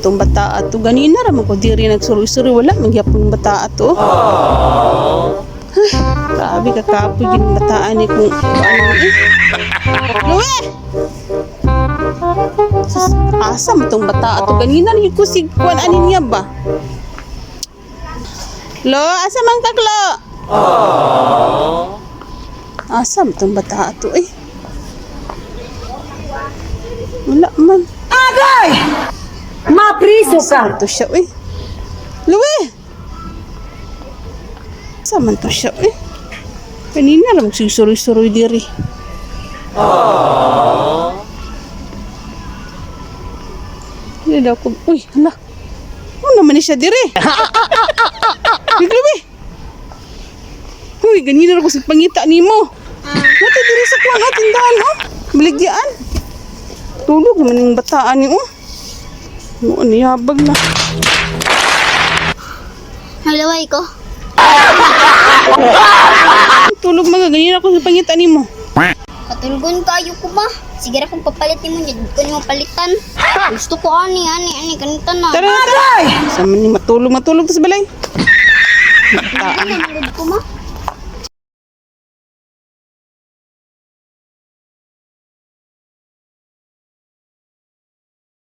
tong bata ato? Ganina ra man ko diri nagsuroy-suroy, wala man gyapon bata ato. Ay, grabe ka kapoy gyud ang bataan ni kung ano eh. Luwe! Sus, asa man tong bata ato? Ganina ra gyud ko sig kuan ani niya ba? Lo, asa man ka, Klo? Asa man tong bata ato eh? Wala man. Agay! Mapriso ka! To siya, uy. Luwi! Saan man to siya, uy? Kanina lang magsusuroy-suroy diri. Hindi daw ko, uy, hala. Ano naman ni siya diri? Uy, Luwi! Uy, ganina lang ko sa pangita nimo. Nati diri sa kuwan, oh, tindahan, oh. Baligyaan. Tulog naman yung bataan ni, oh. Oo, niyabag na. Nalaway ko. Tulog mga ganyan ako sa pangitan nimo. Katulgon kayo ko ba? Sige ra kung papalit nimo, di ko nimo palitan. Gusto ko ani ani ani kanita na. Tara na, tara. Sa man ni matulog, matulog tas balay. Ano man ko ma?